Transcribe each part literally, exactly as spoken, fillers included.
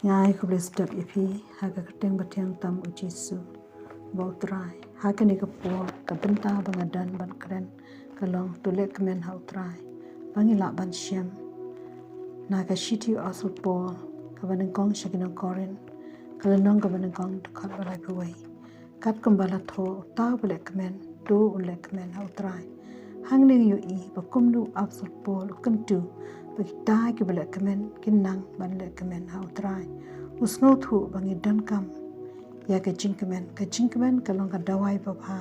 Nga ai khublei sdap ïa phi ha ka kyrteng bathiang tam u Jisu. Ba u Trai, ha kane ka por, ka bynta ba nga don ban kren ka long to leh kmen ha u Trai, ba ngin lah ban shem. Na ka shithi u apostol Paul kaba nyngkong sha ki nong Korinth, ka lynnong kaba nyngkong, dkhot ba laiphew wei. Katkum ba la thoh, uta uba leh kmen, to un leh kmen ha u Trai. Hangne ngi ïohi ba kumno u apostol Paul u kyntu ba kita kiba leh kmen kin nang ban leh kmen ha u Trai. U sngewthuh ba ngi donkam ïa ka jingkmen. Ka jingkmen ka long ka dawai babha.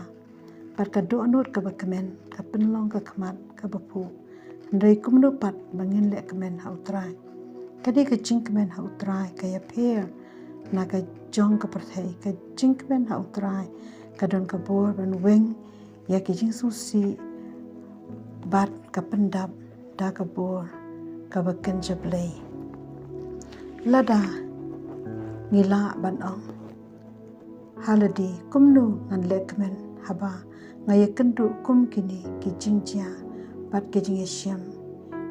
Bad ka dohnud kaba kmen ka pynlong ka khmat kaba phuh. Hynrei kumno pat ba ngin leh kmen ha u Trai? Kane ka jingkmen ha u Trai ka ïapher na ka jong ka pyrthei. Ka jingkmen ha u Trai ka don ka bor ban weng ïa ki jingsngewsih bad ka pyndap da ka bor kaba kynja Blei. Lada ngi lah ban ong ha lade, kumno ngan leh kmen haba nga ïakynduh kum kine ki jingjia bad ki jingïashem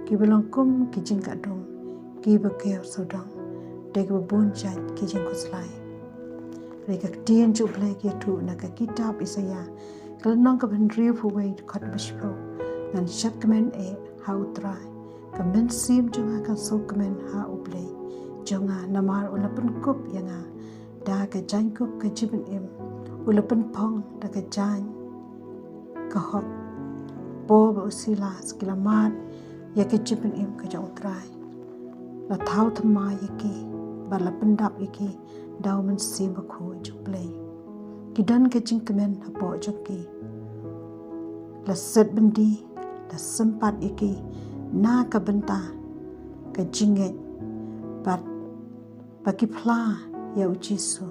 kiba long kum ki jingkhatduh kiba kiew sawdong da kiba bun jait ki jingkhuslai? Hynrei ka ktien jong u Blei ka ïathuh na ka kitab Isaïah, ka lynnong kaba hynriewphew wei, dkhot ba shiphew: Ngan shad kmen eh ha u Trai, ka mynsiem jong nga kan sngewkmen ha u Blei jong nga, namar u la pynkup ïa nga da ka jaiñkup ka jingpynim, u la pynphong da ka jaiñ ka hok. Paul bad u Silas ki la mad ïa ka jingpynim ka jong u Trai. La thaw thymmai ïa ki bad la pyndap ïa ki da u Mynsiem Bakhuid jong u Blei. Ki don ka jingkmen hapoh jong ki. La set byndi, la sympat ïa ki na ka bynta ka jingngeit bad ba ki phla ïa u Jisu.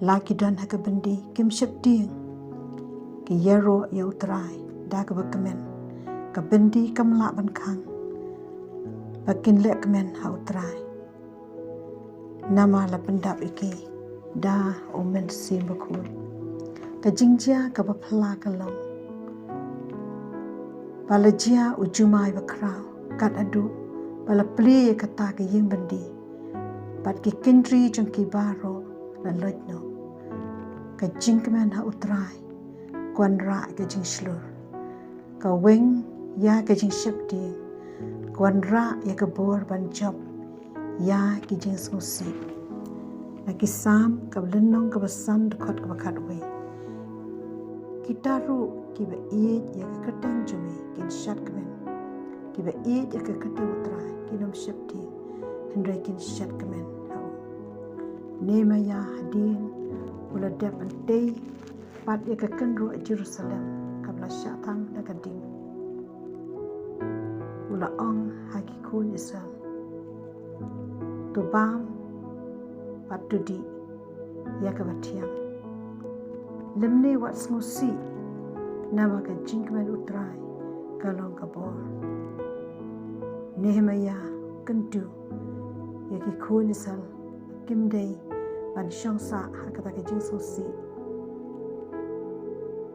La ki don ha ka byndi kim sheptieng, ki ïaroh ïa u Trai da kaba kmen. Ka byndi kam lah ban khang ba kin leh kmen ha u Trai, namar la pyndap ïa ki da u Mynsiem Bakhuid. Ka jingjia kaba phylla ka long ba la jia u jumai bakhraw, kat haduh ba la plie ïa kata ka ïing byndi, bad ki kynri jong ki baroh la loit noh. Ka jingkmen ha u Trai ka wanrah ka jingshlur, ka weng ïa ka jingsheptieng, ka wanrah ïa ka bor ban jop ïa ki jingsngewsih. Na ki Salm kaba lynnong kaba san, dkhot kaba khatwei: Kita ruh kiba ïeit ïa ka kyrteng jong me kin shad kmen. Kiba ïeit ïa ka kyrteng u Trai kin ym sheptieng, hynrei kin shad kmen ha u. Nehemiah hadien u la dep ban tei pat ïa ka kynroh Jerusalem kaba la shah thang da ka ding, u la ong ha ki khun Israel: To bam bad to dih ïa kaba thiang. Lymne wat sngewsih, namar ka jingkmen u Trai ka long ka bor. Nehemiah u kyntu ïa ki khun Israel kim dei ban shong sah ha kata ka jingsngewsih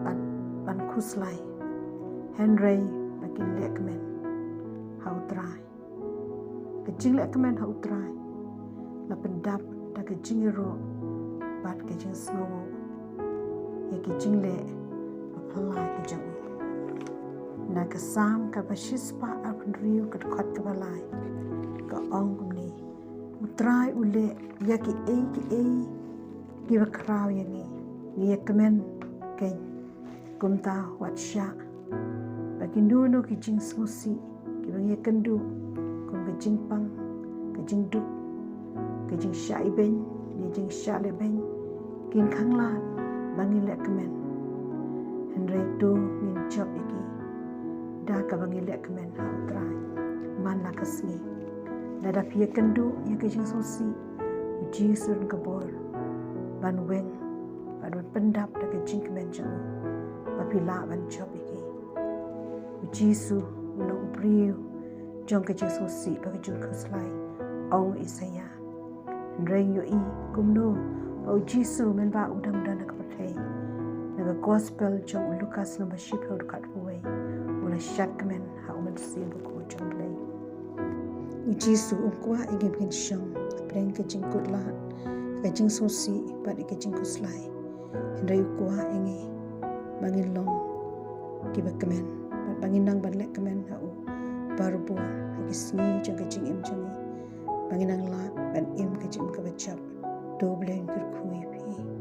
bad ban khuslai, hynrei ba kin leh kmen ha u Trai. Ka jingleh kmen ha u Trai la pyndap da ka jingïaroh bad ka jingsngewnguh ïa ki jingleh ba phylla ki jong u. Na ka Salm kaba shispah arphew hynriew, ka dkhot kaba lai, ka ong kumne: U Trai u leh ïa kiei kiei kiba khraw ïa ngi. Ngi ïa kmen keiñ. Kumta wat shah ba kino kino ki jingsngewsih kiba ngi ïa kynduh, kum ka jingpang, ka jingduk, ka jingshah ibeiñ ne jingshah lehbeiñ, kin khang lad ba ngi leh kmen. Hynrei to ngin jop ïa ki da kaba ngi leh kmen ha u Trai man la ka sngi. Lada phi ïa kynduh ïa ka jingsngewsih, u Jisu don ka bor ban weng bad ban pyndap da ka jingkmen jong u ba phi lah ban jop ïa ki. U Jisu u long u briew jong ka jingsngewsih bad ka jingkhuslai, ong u Isaïah. Hynrei ngi ïohi kumno ba u Jisu mynba u dang don ha ka pyrthei, na ka Gospel jong u Lukas lynnong ba shiphew, dkhot khatwei, u la shad kmen ha u Mynsiem Bakhuid jong u Blei. U Jisu um kwah ïa ngi ba ngin shong hapdeng ka jingkut lad, ka jingsngewsih bad ka jingkhuslai. Hynrei u kwah ïa ngi ba ngin long kiba kmen bad ba ngin nang ban leh kmen ha u barabor ha ki sngi jong ka jingim jong ngi, ba ngin nang lad ban im ka jingim kaba jop. To U Blei un kyrkhu ïa phi.